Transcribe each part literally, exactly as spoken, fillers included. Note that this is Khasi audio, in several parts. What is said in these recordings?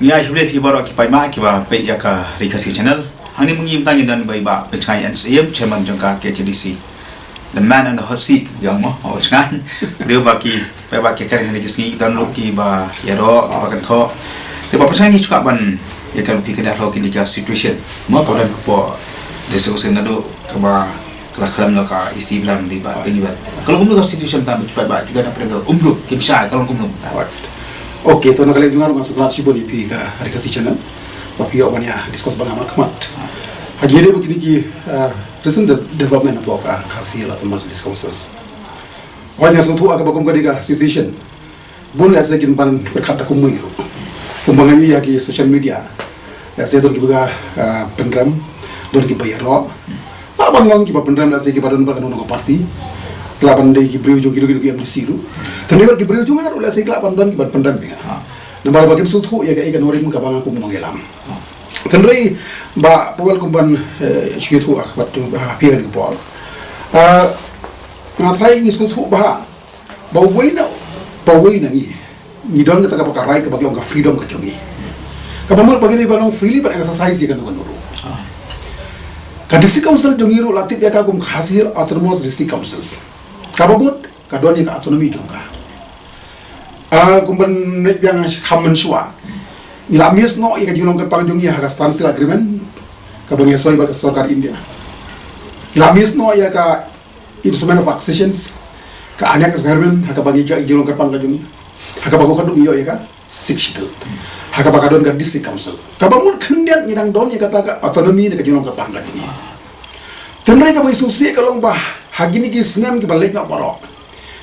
Ïa, shuwa phi baroh ki paidbah kiba peit ïa ka Ri Khasi Channel. Hangne mynta ngi don bad i Bah Pynshngaiñ N Syiem, Chairman jong ka K H A D C. The man on the hot seat, ong mo, oh, Pynshngaiñ. Briew ba ki, ba ki kren hangne ki sngi, don ruh kiba ïaroh, kiba kynthoh. Te Bah Pynshngaiñ, ngi shu kwah ban ïa ka, phi kynmaw kine ki situation. Mo, ka don hapoh District Council naduh kaba ka la khlem noh ka E C Bilam Dei Bah Tynwell. Ka long kumno ka situation, tang ba ki paidbah ki don ha pdeng ka Umdup, Kynshai, ka long kumno? Okay, to na ka liang jong nga ruh nga sngewtynnat shibun ïa phi ka Ri Khasi Channel ba phi ïoh ban ïa discuss bad nga markhmat ha jingïadei bad kine ki, uh, recent de-, development hapoh ka Khasi Hills Autonomous District Council. Hooid, nga sngewthuh ïa kaba kum ka dei ka situation. Bun lehse kin ban pyrkhat da kumwei ruh. Kumba nga ïohi ha ki social media, lehse don kiba, ah, pynrem, don kiba ïaroh. Lah ban long kiba pynrem, lehse kiba don bad kano kano ka party. Lah ban dei ki briew jong kino kino ki M D C ruh. Tang dei bad ki briew jong nga ruh, lehse ki lah ban don kiba pynrem ïa nga. Namar ba kim sngewthuh ïa kaei ka nongrim kaba nga kum u nongïalam. Tang dei ba Paul kum ban, eh, sngewthuh ah, bad tu, ah, phi ha kane ka por. Ah, nga tharai ngi sngewthuh ba Ba uwei na, ba uwei na ngi, ngi don kata kaba ka right kaba ki ong ka freedom ka jong ngi. Kaba mut ba ngi dei ban long freely ban exercise ïa kano kano ruh. Ka District Council jong ngi ruh la tip ïa ka kum Khasi Hills Autonomous District Councils. Kaba mut ka don ïa ka autonomy jong ka. Ah, kum ban leh biang shi kham mynshuwa, ngi la miss noh ïa ka jinglong kyrpang jong ngi ha ka standstill agreement kaba ngi soi bad ka sorkar India. Ngi la miss noh ïa ka Instrument of Accessions, ka Annex Agreement, ha kaba ngi ïoh ïa ka jinglong kyrpang ka jong ngi. Ha kaba ko ka dei ïoh ïa ka Sixth Schedule. Ha kaba ka don ka District Council. Kaba mut khyndiat ngi dang don ïa kata ka autonomy ne ka jinglong kyrpang ka jong ngi. Tang dei kaba i sngewsih ka long ba ha kine ki snem kiba leit noh baroh,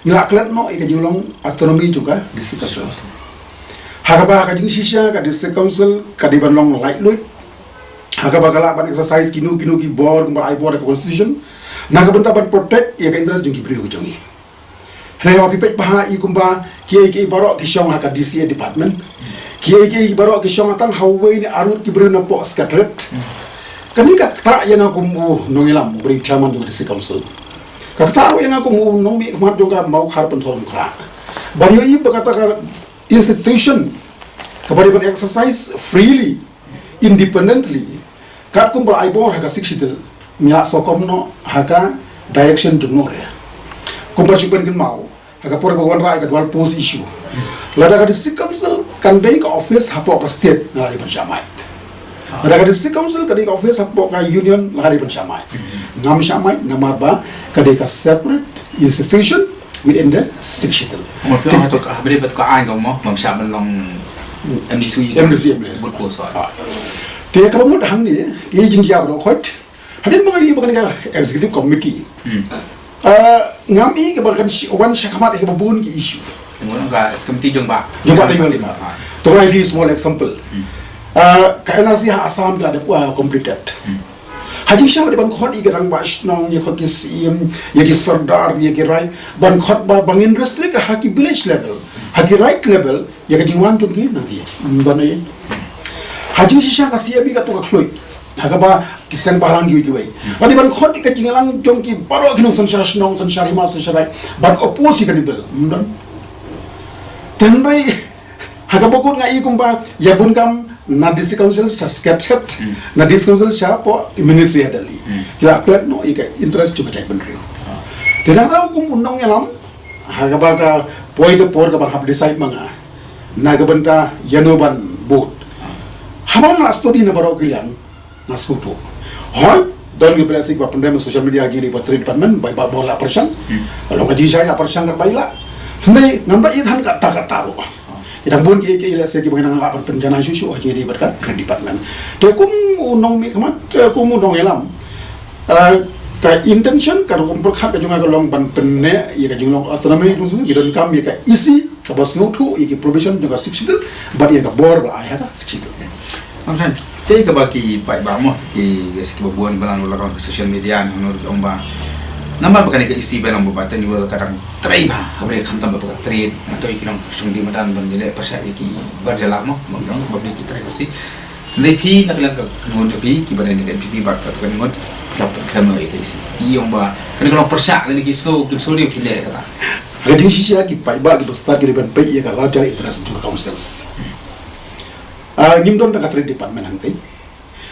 ngi la klet noh ïa ka jinglong autonomy jong ka District Council. Ha kaba ka jingshisha ka District Council ka dei ban long laitluid. Ha kaba ka lah ban exercise kino kino ki bor kumba ai bor da ka constitution, na ka bynta ban protect ïa ka interest jong ki briew ki jong ngi. Hynrei haba phi peit bha ïa kumba kiei kiei baroh ki shong ha ka D C A department, kiei kiei baroh ki shong tang ha uwei ne arngut ki briew napoh Secretariat. Kane ka ktah ïa nga kum u nongïalam, u briew chairman jong ka District Council. Ka ktah ruh ïa nga kum u nongmihkhmat jong ka Mawkhar Pynthorumkhrah. Ban ïohi ba kata ka institution kaba dei ban exercise freely, independently, katkum ba ai bor ha ka Sixth Schedule, ngi la sokong noh ha ka direction jong u nongrim. Kumba shu pynkynmaw, ha ka por ba wanrah ïa ka dual post issue, lada ka District Council kan dei ka office hapoh ka state, nga la dei ban shah mait. Lada ka District Council ka dei ka office hapoh ka union, nga la dei ban shah mait. Ngam shah mait namar ba ka dei ka separate institution within the Sixth Schedule. Mo, phi ong ha to ka, ha bri ba to ka aiñ ka mo, ngam shah ban long M D C. M D C, M D C. Bud ko so. Ah. Te kaba mut hangne, i jingjia baroh khoit. Hadien ba nga ïohi ba kane ka executive committee, ah, ngam i kaba kan shi-, wan shakhmat ïa kaba bun ki issue. Mo, ka committee jong ba. Jong ba teng. Ah. To ngai phi small example. Ah, ka N R C ha Assam ka la dep, ah, completed. Ha jingshisha dei ban khot ïa ki rangbah shnong, ïa khot ki syiem, ïa ki sordar, ïa ki raid, ban khot ba, ba ngin restrict ha ki village level, ha ki raid level, ïa ka jingwan jong ki nangta. Ban ïa. Ha jingshisha ka C A B ka to ka khluit. Ha kaba ki seng bhalang kiwei kiwei. Ban ïa ban khot ïa ka jingïalang jong ki baroh ki nongsynshar shnong, synshar hima, synshar raid, ban oppose ïa kane ka bill. Tang dei Ha kaba kut nga i kumba ïa bun kam na District Council sha Secretariat, na District Council shapoh Ministry ha Delhi. Ki la klet noh ïa ka interest jong ka jaitbynriew. Te nga ruh kum u nongïalam, ha kaba ka poi ka por kaba hap decide ma nga na ka bynta ïano ban vote. Haba nga la study na baroh ki liang, nga sngewthuh. Hooid, don ki blessing ba pynrem social media ha jingïadei bad trade department, ba i Bah Bor la pyrshang. Ka long ka jingshai la pyrshang ka bai la. Hynrei ngam da ïathan katta katta ruh. Ki dang bun ki, ki lehse kiba nang lah ban pynjanai shuh shuh ha jingïadei bad ka trade department. Te kum u nongmihkhmat, te kum u nongïalam, eh, ka intention, ka rukom pyrkhat ka jong nga ka long ban pynneh ïa ka jinglong autonomy, ki donkam ïa ka E C kaba sngewthuh ïa ki provision jong ka Sixth Schedule bad ïa ka bor ba la ai ha ka Sixth Schedule. Bang shan, te kaba ki paidbah mo, ki, ki sa kiba bun ba la, la ka social media, na, na, ki ong ba namar ba kane ka E C ba long ba, ba Tynwell ka dang trei bha ha bynta khamtam ba ka trei, na to ïa ki nongshong dei madan ban ïaleh pyrshah ïa ki bar jylla mo, ba ki ong ba ki trei ka E C. Hynrei phi na ka liang ka kynhun jong phi kiba dei na ka N P P bad kato ka kynhun ka pyrkhat ïa ka E C. Ki ong ba kane ka long pyrshah lane ki sngew, ki sngew dei phi leh kata. Ha ka jingshisha ki paidbah kiba stad ki dei ban peit ïa ka larger interest of the councils. Ah, ngim don ka trade department hangtei.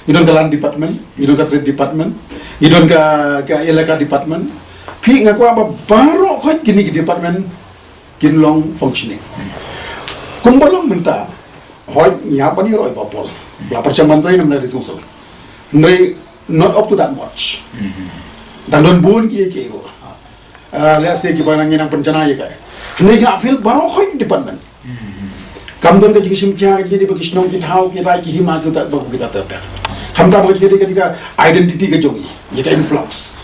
Ngi don ka land department, ngi don ka trade department, ngi don ka, ka elaka department. Phi, nga kwah ba baroh khoit kine ki department kin long functioning. Kumba long mynta, hooid ngi hap ban ïaroh ïa ba pol. La pyrshang ban trei namar ka district council. Hynrei not up to that much. Dang don bun kiei kiei ruh. Ah, lehse kiba nang ngi nang pynjanai ïa ka. Hynrei nga feel baroh khoit department kam don ka jingshim khia ka jingïadei bad ki shnong ki thaw ki rai ki hima ki ta ba ki ta ter ter. Khamtam ka jingïadei ka dei ka identity ka jong ngi, ïa ka influx.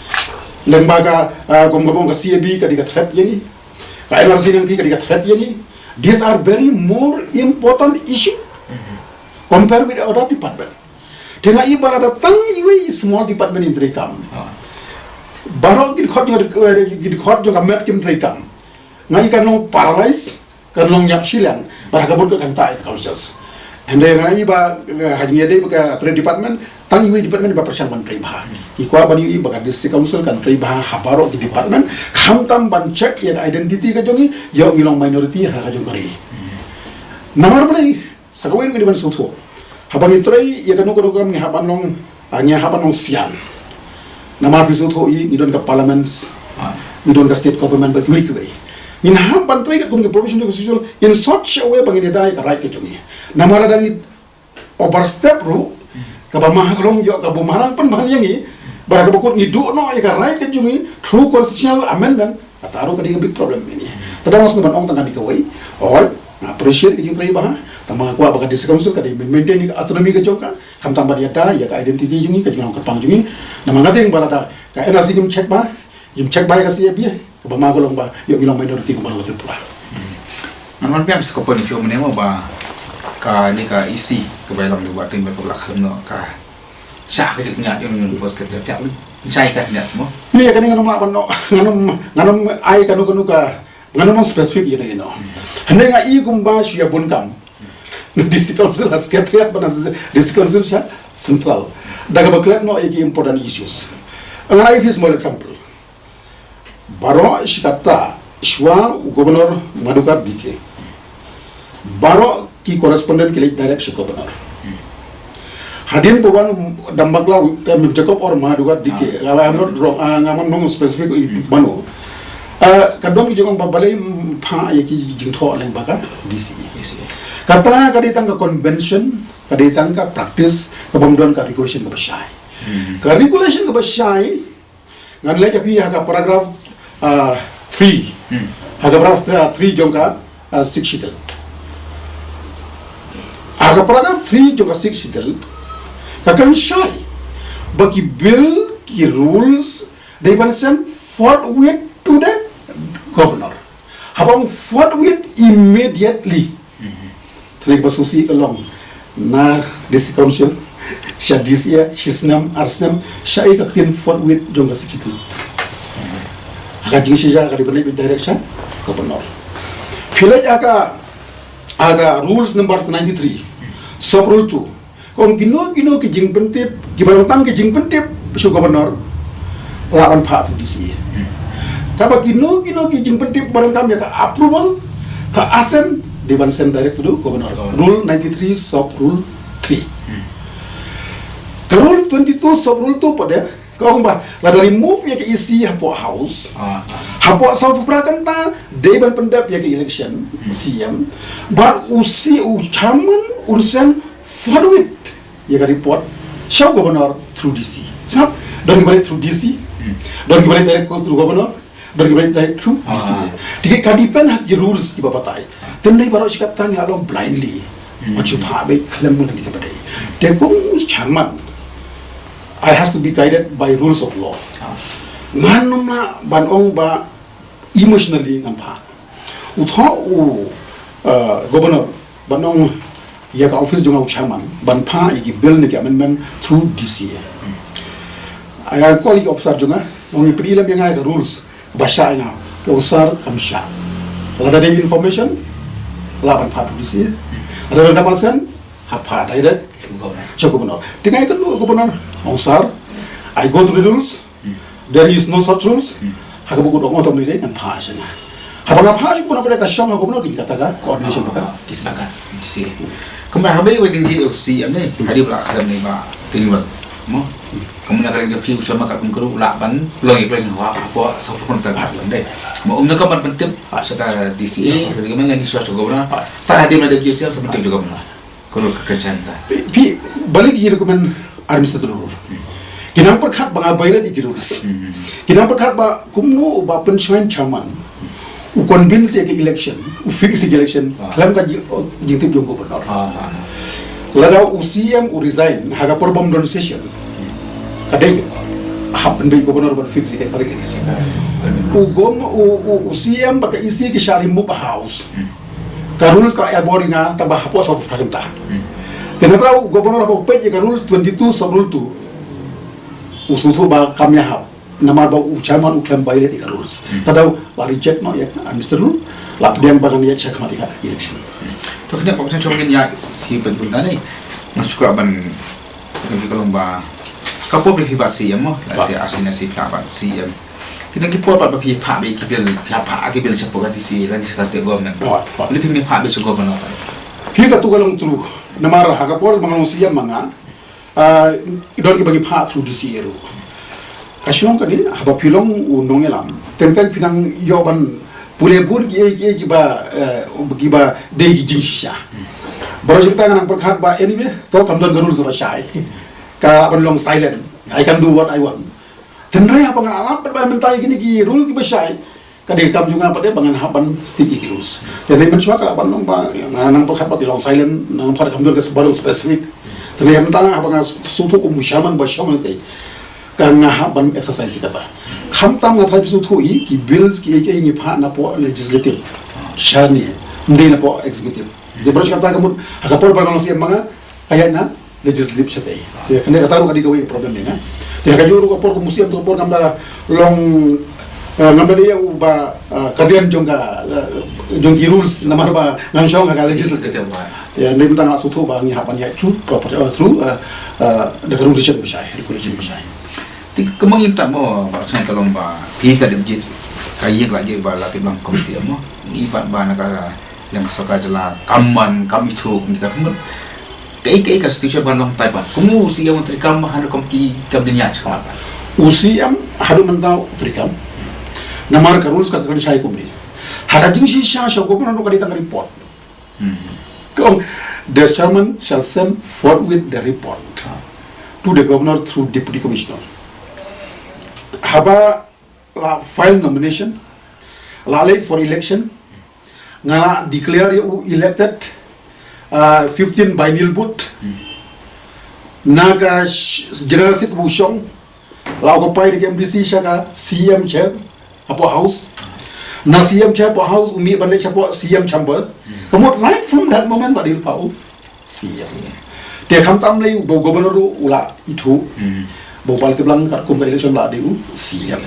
Lyngba ka, ah, kum ka bong ka C A B ka dei ka threat ïa ngi. Ka N R C nangta ka dei ka threat ïa ngi. These are very more important issue compare with other department. Te nga i ba lada tang iwei i small department in treikam. Baroh ki dkhot jong, eh, ki dkhot jong ka met kim treikam. Nga i kan long paralyze, kan long ïap shiliang, bad ha ka bud ka kan tai ka councils. Hynrei nga i ba, eh, ha jingïadei bad ka trade department, tang iwei department ba pyrshang ban trei bha. Ngi kwah ban i ba ka district council kan trei bha ha baroh ki department, khamtam ban check ïa ka identity ka jong ngi, ïoh ngi long minority ha ka jong ka ri. Namar balei, sa kawei ruh ngi dei ban sngewthuh. Haba ngi trei ïa kano kano ka kam ngi hap ban long, ah, ngi hap ban long sian. Namar phi sngewthuh ïa ngi don ka parliaments, ngi don ka state government bad kiwei kiwei. Ngin hap ban trei katkum ki provision of the constitution in such a way ba ngin ïada ïa ka right ka jong ngi. Namar lada ngi overstep ruh, kaba ma ha ka long ïoh ka bym marang pynban ïa ngi, bad kaba kut ngi duh noh ïa ka right ka jong ngi through constitutional amendment. Kata ruh ka dei ka big problem ïa ngi. Te dang nga sngewbha ban ong tang kane kawei. Oi, nga appreciate ka jingtrei bha. Tang ba nga kwah ba ka district council ka dei maintain ïa ka autonomy ka jong ka. Khamtam ban ïada ïa ka identity jong ngi, ka jinglong kyrpang jong ngi. Namar nga teng ba lada ka N R C ngim check bha, ngim check bha ïa ka C A B, kaba ma ka long ba ïoh ngi long minority kumba long ka Tripura. Ngan wan biang sha ka point phi ong mynne mo ba kane ka E C kaba long dei ba teng ba ka ba la khlem noh ka Sha ka jingpynïaid jong ngi bos ka jingpynïaid. Jai ka pynïaid mo. Ïa kane ngan ym lah ban noh, ngan ym, ngan ym ai kano kano ka, ngan ym ong specific ïa kane noh. Hynrei nga i kumba shu ïa bun kam na District Council ha Secretariat bad na District Council sha Central. Da kaba klet noh ïa ki important issues. Ngan ai phi small example. Baroh shi katta shuwa u Governor Madhukar D K. Baroh ki correspondent ki leit direct sha Governor. Hadien ba wan Dambakla, em, Jacob or Madhukar D K. Ah. Kalau I'm not wrong, ah, ngam ong specific i mano. Ah, ka don ki jingong ba balei, mm, pha ïa ki jingthoh lyngba ka D C. D C. Kata ka dei tang ka convention, ka dei tang ka practice, ka bym don ka regulation kaba shai. Hmm. Ka regulation kaba shai, ngan leh ïa phi ha ka paragraph, ah, three. Hmm. Ha ka paragraph, ah, three jong ka, ah, Sixth Schedule. Ha ka paragraph three jong ka Sixth Schedule, ka kren shai ba ki bill, ki rules, dei ban send forthwith to the governor. Haba ong forthwith, immediately. Mhm. Te kaba sngewsih ka long na District Council, sha D C, shi snem, ar snem, sha ïa ka ktien forthwith jong ka Sixth Schedule. Ha ka jingshisha ka dei ban leit direct sha Governor. Phi leit ha ka, ha ka rules number ninety-three, sub rule two. Ka ong kino kino ki jingpyntip, kiba donkam ki jingpyntip sha u Governor, lah ban phah through D C. Kaba kino kino ki jingpyntip ba donkam ïa ka approval, ka assent, dei ban send direct to the Governor. Governor. Rule ninety-three sub rule three. Hmm. Ka rule twenty-two sub rule two pat de, ka ong ba lada remove ïa ka E C hapoh House, ah, ah, hapoh sawphew phra kynta dei ban pyndep ïa ka election, hmm, C M. Bad u C, u chairman un send forward ïa ka report sha u Governor through D C. Sngap, don kiba leit through D C, hmm, don kiba leit direct through Governor, don kiba leit direct through, ah, D C. Te ka depend ha ki rules kiba batai. Te ym dei baroh shi katta ngi la long blindly. Hmm. Ban shu phah beit khlem ngan dei kaba dei. Te kum chairman, I has to be guided by rules of law. Ah. Ngan ym lah ban ong ba emotionally ngan phah. U thoh u, uh, Governor ban ong ïa ka office jong u chairman ban phah ïa ki bill ne ki amendment through D C. Nga call ïa ki officer jong nga, ong ïa phi lem ïa nga ïa ka rules ba shah ïa nga. Ki ong sir kam shah. Lada dei information lah ban phah through D C. Lada dei consent, ha phah direct sha Governor. Te nga ïakynduh ïa u Governor, ong sir, I go through the rules. Hmm. There is no such rules. Hmm. Ha kaba kut ong ong tang ngi dei ngan phah shane. Haba nga phah jong u Governor, ka shong ha u Governor ki kata ka coordination bad ka D C. Bad ka D C. Kumba haba ïa dang ji u C M ne, hadien ba la khlem ne ba Tynwal. Mo. Kumba ka ring ka phi u shong ma ka kum kru la ban long ïa ka long ha ha ko sa ko ta ka ban dei. Mo um na ka ban pyntip sha ka D C A, sha ka jingmane ni sha u Governor. Ta hadien ba dei ji u C M sa pyntip u Governor. Ka rule ka kyrchan ta. Phi, phi, balei ki recommend administrative rule? Ki nang pyrkhat ba nga violate ïa ki rules. Hmm. Ki nang pyrkhat ba kumno ba pynshngaiñ chairman u convince ïa ka election, u fix ïa ka election, Ah. khlem ka ji-, jingtip jong u Governor. Ah, ah, ah. Lada u C M u resign ha ka por bym don session, ka dei hap ban beit u Governor ban fix ïa ka tarik election. Ah, ah. U gov-, u, u, u C M bad ka E C ki shah remove ha House. Hmm. Ka rules ka la ïa bor ïa nga tang ba hapoh sawphew phra kynta. Hmm. Te nangta u Governor haba u peit ïa ka rules twenty-two sub rule two, u sngewthuh ba kam ïahap namar ba u chairman u khlem violate ïa ka rules. Hmm. Te da u la reject noh ïa ka administrative rule, la pdiang ba ngan ïaid shakhmat ïa ka election. Hmm. To kane ba ka shong ngin ïa hi peit bynta ne. Nga shu kwah ban Ka long ba ka por ba phi bat C M mo, la Oh. C R C na C phi bat C M. Kita ki por ba phi phah ba ki bill, phi phah ki bill shapoh ka D C, ka state government. Oh, oh. Phi phah ba sha governor. Phi katu ka long through. Namar ha ka por ba nga long C M ma nga, ah, i don kiba ngi phah through D C ruh. Ka shong kane, haba phi long u nongïalam, teng teng phi nang ïoh ban pule bun kiei kiei kiba, eh, kiba dei ki jingshisha. Baroh shi katta nga nang pyrkhat ba anyway, to kam don ka rules ba shai. Ka ban long silent. I can do what I want. Tynrai haba ngan lap pat ba mynta ïa kine ki rules kiba shai. Ka dei ka kam jong nga pat de ba ngan hap ban stick ïa ki rules. Te dei mynshuwa ka lah ban long ba nga nang pyrkhat ba ki long silent, nang pyrkhat kam don ka baroh specific. Te dei mynta nga haba nga sngewthuh kum u chairman ba shong lynti, ka nga hap ban exercise ïa kata. Khamtam nga tharai phi sngewthuh ïa ki bills kiei kiei ngi phah napoh legislative. Shane, ym dei napoh executive. Te baroh shi katta ka mut ha ka por ba nga long C M ma nga, ka ïaid na legislative shatei. Te kane kata ruh ka dei kawei ka problem ïa nga. Te ha kajuh ruh ka por kum u C M, to ka por ngam da long, eh, ngam da dei uba, eh, guardian jong ka, eh, jong ki rules namar ba ngan shong ha ka legislative. Legislative, right. Te dei mynta nga sngewthuh ba ngi hap ban ïaid through, proper, eh, through, eh, eh, da ka regulation ba shai, regulation ba shai. Te kumba ngi tip mo, ba shai ka long ba phi ka dei jied, ka ïing la jied ba la tip lang kum C M mo. Ngi pat ba na ka Lem ka sorkar jylla kam man, kam ithuh, ngi ka pynmut. Kaei kaei ka situation ba long tai pat. Kumno u C M u treikam ha rukom ki kam ki ïa shakhmat pat. U C M haduh mynta u treikam. Namar ka rules ka kren shai kumne. Ha ka jingshisha sha u governor ka dei tang report. Hmm. Ka ong, the chairman shall send forthwith the report to the governor through deputy commissioner. Haba la file nomination, la leit for election, nga la declare ïa u elected, uh, fifteen by nil vote. Na ka sh-, general seat ba u shong, la occupy da ka M D C sha ka C M chair hapoh House. Na C M chair hapoh House, u mih ban leit shapoh C M chamber. Ka mut right from that moment ba dei lypa u C M. C M. Te khamtam lei ba u governor ruh u la ithuh. Hmm. Ba u Bah Latiplang katkum ka election la dei u C M.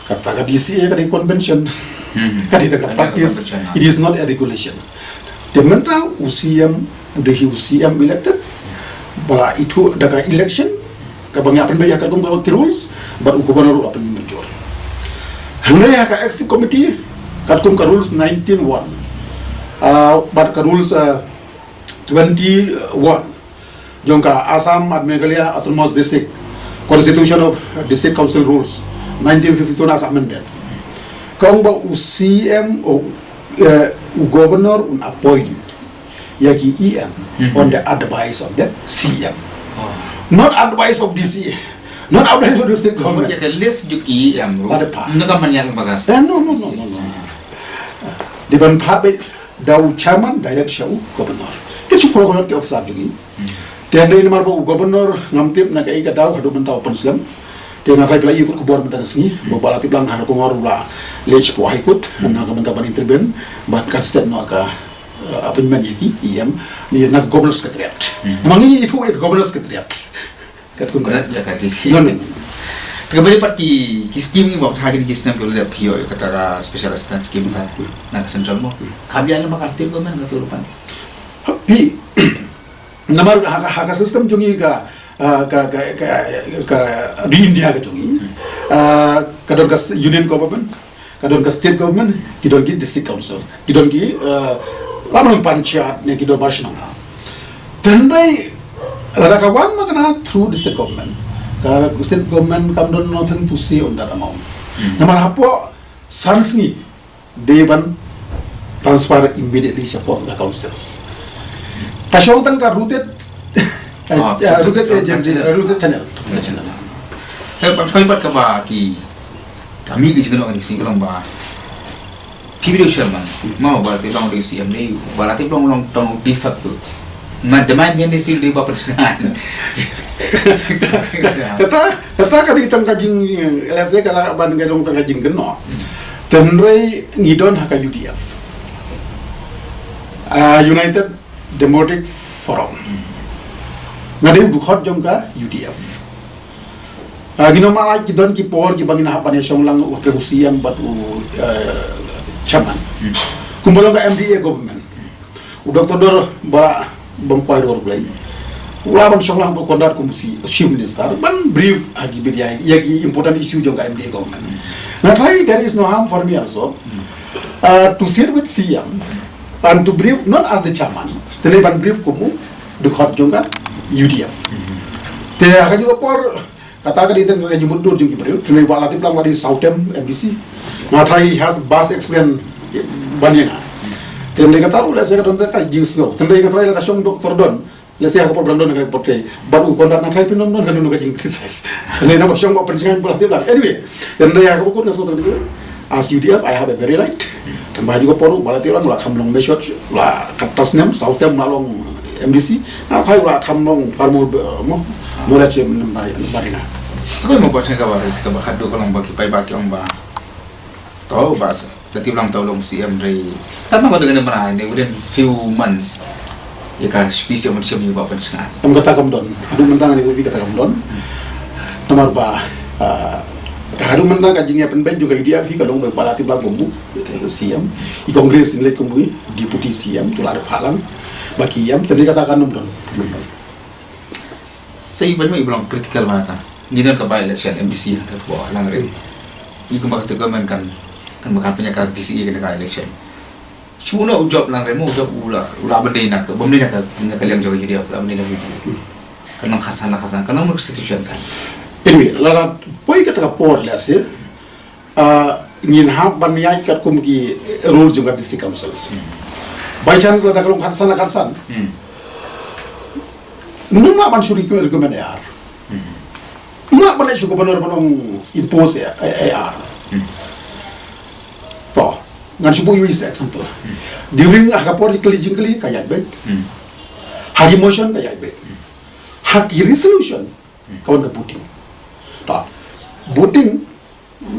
Kata ka D C A ka dei convention. Hmm. Ka dei ka practice. Convention, ah. It is not a regulation. Te mynta u C M, u dei hi u C M elected. Ba la ithuh da ka election. Kaba ngi ïa pynbeit ïa katkum ka ki rules, bad u governor ruh la pynmynjur. Hynrei ha ka executive committee, katkum ka rules nineteen one, ah, bad ka rules, ah, twenty-one, jong ka Assam and Meghalaya Autonomous District, Constitution of District Council Rules, nineteen fifty-two as amended. Ka ong ba u C M, o, eh, u governor un appoint ïa ki E M, hmm, on the advice of the C M. Oh. Not advice of D C A. Not advice of the state government. Ïa ka list jong ki E M ruh. Lada phah. Ym da ka man ïa ka bagas. Eh, no, no, no, no, no. Dei ban phah beit da u chairman direct sha u governor. Ki shu pynlong ki officer jong ki. Hmm. Te hynrei namar ba u governor ngam tip na kaei ka daw haduh mynta u pynslem. Te nga tharai phi la ïoh ka khubor mynta ka sngi. Hmm. Ba u Bah Latiplang ha ka kongor u la leit shapoh High Court. Hmm. Na ka bynta ban intervene. Ban kat step noh ka eh, appointment ïa ki E M, ïa na Governor Secretariat. Hmm. Namar ngi ithuh ïa ka Governor Secretariat. Katkum ka. Ïa ka D C. No, no, no. Te kaba ïa pat ki, ki scheme ngi ba ha kine ki snem ki la dep ïoh ïa kata ka special assistance scheme ka. Hmm. Na ka central mo. Hmm. Ka bym ïa lem ha ka state government ka tu rupan. Phi, namar ha, ha ka system jong ngi ka, ah, ka, ka, ka, ka, di India ka jong ngi. Hmm. Ah, ka don ka st-, union government. Ka don ka state government, ki don ki district council, ki don ki, eh, la ban panchayat ne ki don barshnong. Tendai lada ka wan ma kane through district government, ka state government kam don nothing to say on that amount. Namar hapoh san sngi dei ban transfer immediately shapoh ka councils. Ka shong tang ka routed, ka, ah, ka routed agency, routed channel. Routed channel. Te pat koi pat kaba ki kami ki jingno ni sing long ba P W chairman, ma ba te long di C M ni, ba la te long long tong de facto. Ma demand yang di sil di ba persengan. Kata, kata ka di tang ka jing, let's say, kata ban ka long tang ka jingkynnoh. Tynrai ngi don ha ka U D F. Ah, United Democratic Forum. Nga dei u dkhot jong ka U D F. Ah, ngi nang ma ai ki don ki por kiba ngin hap ban ïa shong lang u, u C M bad u, eh, chairman. Kumba long ka M D A government. U Doctor Dor Barah Bongkoi Dor Blei. U la ban shong lang u Conrad kum u Chief Minister ban brief ha ki media ïa ki important issue jong ka M D A government. Nga try, there is no harm for me also, uh, to sit with C M and to brief not as the chairman, tynrai ban brief kum u dkhot jong ka U D F. Te ha kajuh ka por, kata ka dei tang ka jingmutdur jong ki briew. Tynrai ba la tip lang ba dei saw term M D C. Nga try, has vast experience ban ïa nga. Tynrai kata ruh lehse ka don tang ka jingsngew. Tynrai nga try lada shong Doctor Don, lehse ha ka por ba don ka por te, bad u Conrad nga try pynlong don ka don ka jingcriticize. Tynrai naba shong ba pynshngaiñ ba la tip lang. Anyway, tynrai ha ka por kut nga sngew tang dei, as U D F, I have a very right. Tang ba ha kajuh ka por ruh ba la tip lang, la kham long mashot, la katta snem, saw term la long M D C. Nga try la kham long far more, mo, more achievement ba dei nga. Sa kawei mo ba tang kaba, sa kaba khatduh ka long ba ki paidbah ki ong ba, to ba sa, la tip lang to long C M, hynrei sa na ba dang ne mara ne within few months ïa ka shuki C M, shuki ba pynshngaiñ. Em, kata kam don. Haduh mynta ngan ïathuh ïa phi, kata kam don. Namar ba, ah, ka haduh mynta ka jingïapynbeit jong ka U D F hi ka long ba la tip lang kum u C M. I Congress in leit kum u Deputy C M, to la dep phalang. Ba ki em, tynrai kata kam don. Sa i ba i ba long critical ba ta. Ngi don ka by election M D C ha Thadlaboh Langrim. I kumba ka state government kan, kan ba kan pynïaid ka D C E kane ka election. Shu na u Job Langrim, u Job u la, u la ban dei na ka, ban dei na ka, na ka liang jong U D F, u la ban dei na U D F. Kan nang khatsan, nang khatsan, kan nang constitution kan. Anyway, lada poi kata ka por lehse, ah, ngin hap ban ïaid katkum ki rule jong ka district councils. By chance lada ka long khatsan, nang khatsan. Ym lah ban shu recommend A R. Ym lah ban leit sha u governor ban ong impose A R. To, ngan shu buh ïa u sa example. During ha ka por jingkylli, jingkylli ka ïaid beit. Ha ki motion ka ïaid beit. Ha ki resolution ka wan ka voting. To, voting,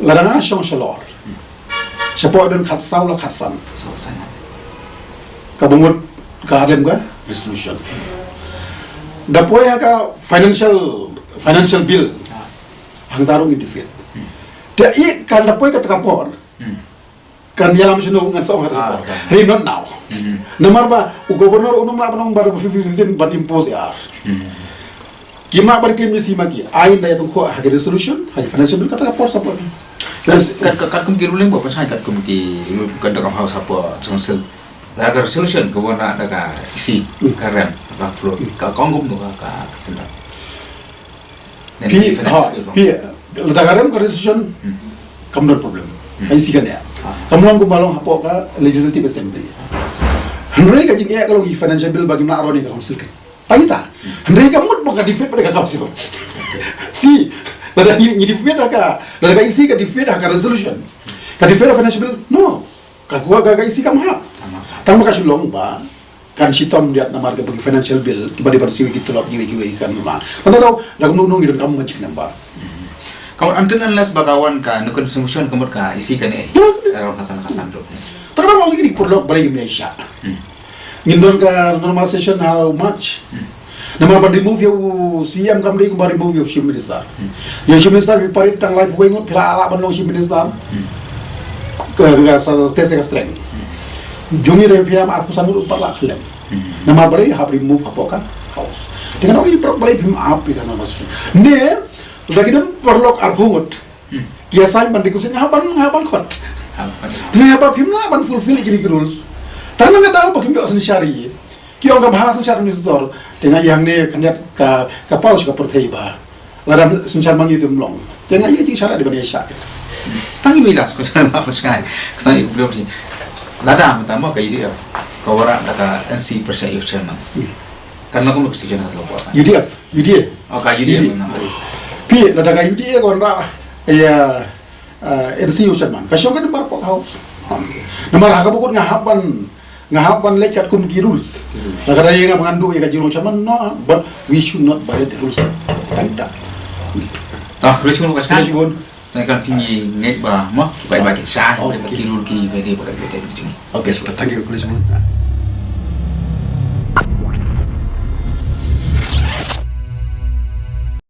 lada nga shong shalor, shapoh don khatsaw la khatsan. Kaba mut ka lem ka resolution. Da poi ha ka financial, financial bill, hangta ruh ngi defeat. Te i kan da poi kata ka por, kan ïalam shano ngan sa ong kata ka por. Hynrei not now. Namar ba u governor um lah ban ong ba fifteen ban impose A R. Kim lah ban claim ïa shi ma ki. Ai nda ïa tong kho ha ki resolution, ha ki financial bill, kata ka por support. Kat, kat, katkum ki ruling ba pynshai, katkum ki ru-, kat da ka House ha por council. Da ka resolution ka wan da ka E C, ka rem, ka floor, ka kongum no ka, ka, ka tenda. Phi, ha, phi, da ka rem ka resolution, kam don problem. Ka E C kan ïa. Kam long kumba long hapoh ka Legislative Assembly. Hynrei ka jingeh ka long ïa ki financial bill ba kim lah ron ïa ka council kan. Tang ita. Hynrei ka mut ba ka defeat bad ka council. Si, lada ngi, ngi defeat ha ka, lada ka E C ka defeat ha ka resolution, ka defeat ha financial bill, no. Ka, ka, ka E C kam hap. Tang ba ka shu long ba kan shitom diat namar ka bagi financial bill, kiba dei ban siew ki tulop kiwei kiwei kan ma. Tang ba tau, da kumno kumno ngi donkam magic number. Ka mut until unless ba ka wan ka no consumption ka mut ka E C kan eh. Ka rong khatsan khatsan tu. Tang ba ong ini purlok balei me sha. Ngin don ka normal session ha u March. Namar ban remove ïa u C M kam dei kumba remove ïa u Chief Minister. Ïa u Chief Minister phi parit tang lai phew ngut phi la lah ban long Chief Minister. Ka, ka sa test ka strength. Jong ngi dei phi am arphew san ngut pat la khlem. Namar balei hap remove hapoh ka House. Te nga ong ini purlok balei phim ap ïa ka normal session. Ne, da ki don purlok arphew ngut. Ki assign ban dei ku sien, nga hap ban, nga hap ban khot. Te nga ïa ba phim lah ban fulfill ïa kine ki rules. Tang na ka daw ba kim ïoh synshar ïa ki. Ki ong ka bha synshar minister. Te nga ïa hangne khyndiat ka ka paw sha ka pyrthei ba lada synshar ma ngi te ym long. Te nga ïa jingshah lad ban ïa shah. Stang ïa ba last question ba shkai. Ka sang ïa ka blok shi. Lada mynta mo ka U D F ka wanrah da ka N C pyrshah ïa u chairman. Kan la kum ka suggestion ka la buat. U D F, U D A. Oh, ka U D F. U D A. Phi lada ka U D A ka wanrah ïa uh, N C U chairman. Ka shong ka nambar pok hau. Nambar ha ka bukut nga hap ban nga hap ban leit katkum ki rules. La ka dei nga ban ngan duh ïa ka jinglong chairman, no, but we should not violate the rules. Tang ta. Ta khublei shibun ka shkai. Khublei shibun. Sa kan phi ngi ngeit ba mo ki paidbah kin shah, okay, ki rule ki ba dei ba ka dei. Okay, thank you. Khublei shibun.